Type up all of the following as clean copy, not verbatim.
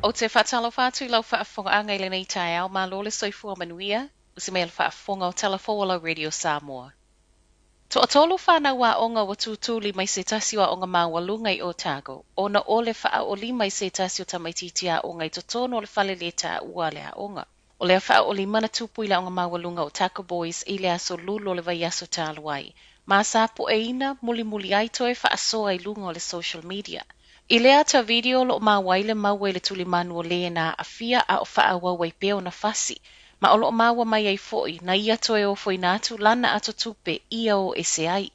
Ou te faatalofa atu i lau faafofogaaga i lenei taeao, malo le soifua manuia, usi mai le faafofoga o Tala Fou o lau Radio Samoa. Toatolu fanau aoga ua tutuli mai se tasi o aoga maualuga i Otago, ona o le faaoolima i se tasi o tamaitiiti aoga i totonu o le fale lē taua a le aoga. O lea faaoolima na tupu i le aoga maualuga o Otago Boys i le aso Lulu o le vaiaso talu ai. Ma sa pueina mulimuli ai toe faasoa i luga o le social media. I lea ata video o loo maua ai le maua i le tulimanu o lē na aafia a o faaauau ai pea ona fasi. Ma o loo maua mai ai foi na ia toe ofoina atu lana ato tupe ia o ese ai.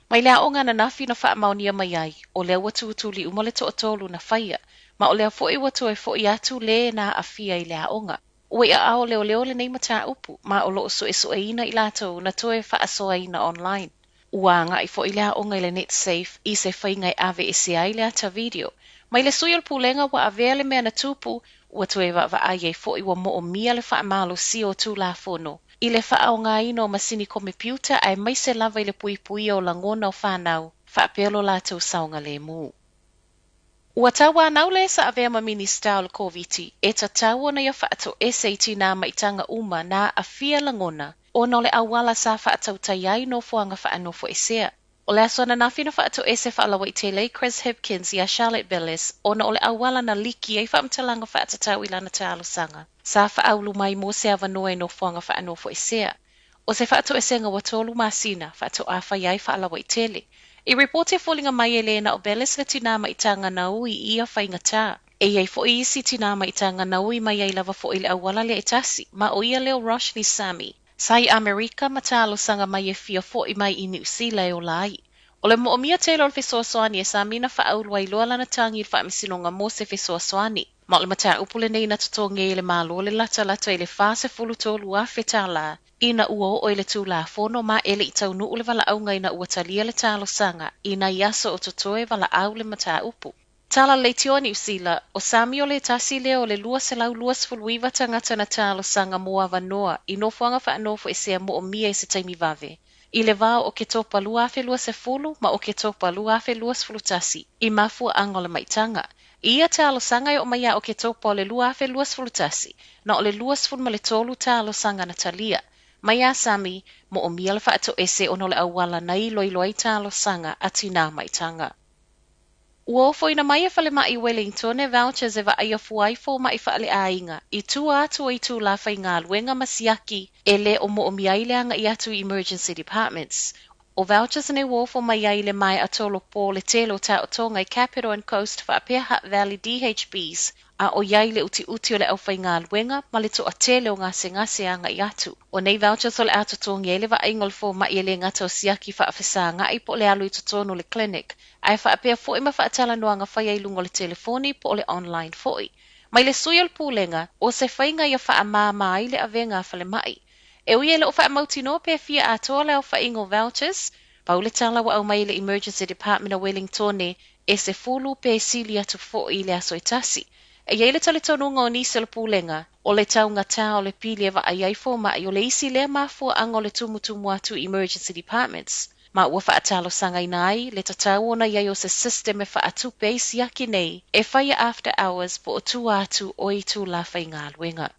Mai le aoga ananafi na faamaonia mai ai, o lea ua tutuli uma le toatolu na faia, ma o lea foi ua toe fo'i atu lē na aafia i le aoga. Ua i aao leoleo lenei mataupu, ma o loo suesueina i latou na toe faasoaina online. Ua agai foi le aoga i le NetSafe i se faiga e aveesea ai le ata video. Mai le sui o le pulega ua avea le mea na tupu, ua toe vaavaai ai foi ua moomia le faamalosia o Tulafono i le faaaogaina o masini komepiuta aemaise lava i le puipuia o lagona o fanau faapea lo latou saogalemu. Ua tauanau le sa avea ma Minisita o le Koviti e tatau ona ia faatoese i tinā ma itaga uma na aafia lagona ona o le auala sa faatautai ai nofoaga faanofoesea. O le aso ananafi na faatoese faalauaitele ai Chris Hipkins iā Charlotte Bellis ona o le auala na liki ai faamatalaga faatatau i lana talosaga sa faaulu mai mo se avanoa i nofoaga faanofoesea. O se faatoesega ua 3 masina faatoa fai ai faalauaitele. I ripoti e foliga mai e lē na o Bellis le tinā maitaga na ui i ia faigatā. E iai foi isi tinā maitaga na ui mai ai lava foi le auala lea e tasi, ma o ia lea o Roshni Sami. Sa i Amerika ma talosaga mai e fia fo'i mai i Niu Sila e ola ai. O le moomia tele o le fesoasoani e Sami na faaulu ai loa lana tagi i le faamasinoga mo se fesoasoani. Ma o le mataupu lenei na totogi e le Malo le latalata i le $43,000 ina ua oo i le Tulafono ma e le i taunuu le valaauga ina ua talia le talosaga ina i aso o totoe valaau le mataupu. Tala leitioa Niu Sila, o Sami o le tasi lea o le 229 tagata na talosaga mo avanoa i nofoaga faanofoesea moomia i se taimi vave. I le vā o Oketopa 2020 ma Oketopa 2021 i mafuaaga o le maitaga. I ia talosaga e oo mai ia Oketopa o le 2021, na o le 23 talosaga na talia. Mai iā Sami, moomia le faatoese ona o le auala na iloilo ai talosaga a tinā maitaga. Ua ofoina mai e falemai Wellington vouchers e vaaia fua ai foma'i faaleaiga i tua atu o itulā faigaluega ma siaki e lē o moomia ai le aga'i atu i emergency departments. O vouchers nei ua ofo mai ai le maea tolopo le tele o taotoga i Capital and Coast faapea Hutt Valley DHBs a o iai le utiuti o le aufaigaluega ma le toatele o gasegase aga'i atu. O nei vouchers o le a totogi ai le vaaiga o le foma'i e lē gata o siaki faafesaga'i po o le alu i totonu o le clinic, ae faapea foi ma faatalanoaga faia i luga o le telefoni po o le online foi. Mai le sui o le pulega, o se faiga ia faamāmā ai le avega a falemai. E ui e le o faamautinoa pe fia atoa le aofaiga o vouchers, pau le tala ua aumai i le Emergency Department o Wellington e 10 pe sili atu foi i le aso e tasi. E iai le talitonuga o nisi o le pulega, o le taugatā o le pili e vaai ai foma'i o le isi lea mafuaaga o le tumutumu atu i emergency departments. Ma ua faatalosagaina ai le tatau ona iai o se system e faatupe ai siaki nei e faia after hours po o tua atu o itulā faigaluega.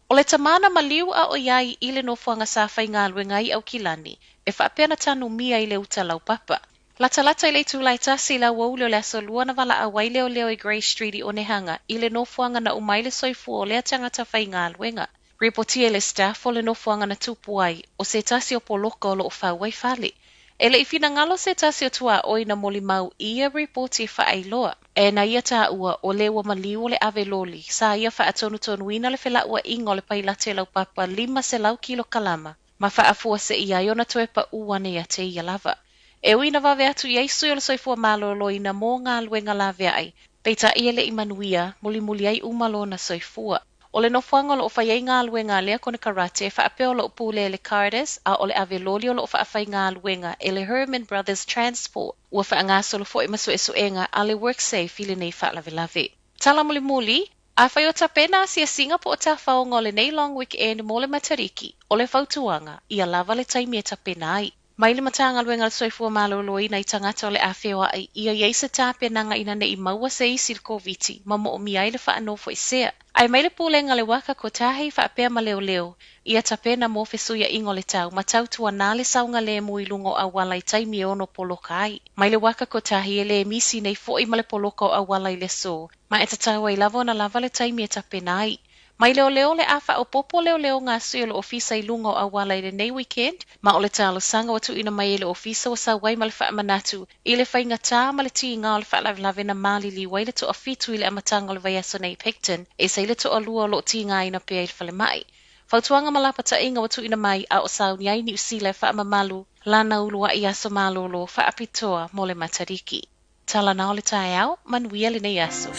O le tamā na maliu a o iai i le nofoaga sa faigaluega ai Aukilani e faapea na tanumia i le uta laupapa. Latalata i le itula e 1 i le aoauli o le aso Lua na valaau ai leoleo i Grey Street i Onehunga i le nofoaga na uma ai le soifua o lea tagata faigaluega. Ripotia e le staff o le nofoaga na tupu ai o se tasi o poloka o loo fau ai fale. E le i finagalo se tasi o tuaoi na molimau i ia ripoti e faailoa. E na ia taua o le ua maliu o le ave loli sa ia faatonutonuina le felauaiga o le pailate laupapa 500 kilokalama ma faafuasei ai ona toe paʻu ane ia te ia lava. E ui na vave atu i ai sui o le soifua malōlōina mo galuega laveai, peitai e le i manuia, mulimuli ai uma lona soifua. O le nofoaga o loo fai ai galuega a lea konekarate e faapea o loo pule e le Cardis a o le ave loli o loo faafaigaluega e le Herman Brothers Transport. Ua faagasolo foi ma suesuega a le WorkSafe i lenei faalavelave. Tala mulimuli, afai o tapena asiasiga po o tafaoga o lenei long weekend mo le Matariki, o le fautuaga, ia lava le taimi e tapena ai. Mai le Matagaluega o le Soifua Maloloina i tagata o le a feoai, ia i ai se tapenaga ina ne i maua se isi i le Koviti ma moomia ai le faanofoesea. Ae mai le Pulega a le Uaka Kotahi faapea ma Leoleo, ia tapena mo fesuiaiga o le tau ma tautuanā le saogalemu i luga o auala i taimi e ono poloka ai. Mai le Uaka Kotahi e le misi nei foi ma le poloka o auala i le aso, ma e tatau ai lava ona lava le taimi e tapena ai. Mai leoleo le a faaopoopo leoleo sui o le ofisa i luga o auala i lenei weekend, ma o le talosaga ua tuuina mai e le ofisa ua sau ai ma le faamanatu i le faigata ma le tiga o le faalavelave na maliliu ai le toafitu i le amataga o le vaiaso nei i Picton, e ese ai le toalua o lo o tigaina pea i le falemai. Fautuaga ma lapataiga ua tuuina mai a o sauni ai Niu Sila e faamamalu lana uluai aso malolo faapitoa mo le Matariki. Tala na o le taeao, manuia lenei aso.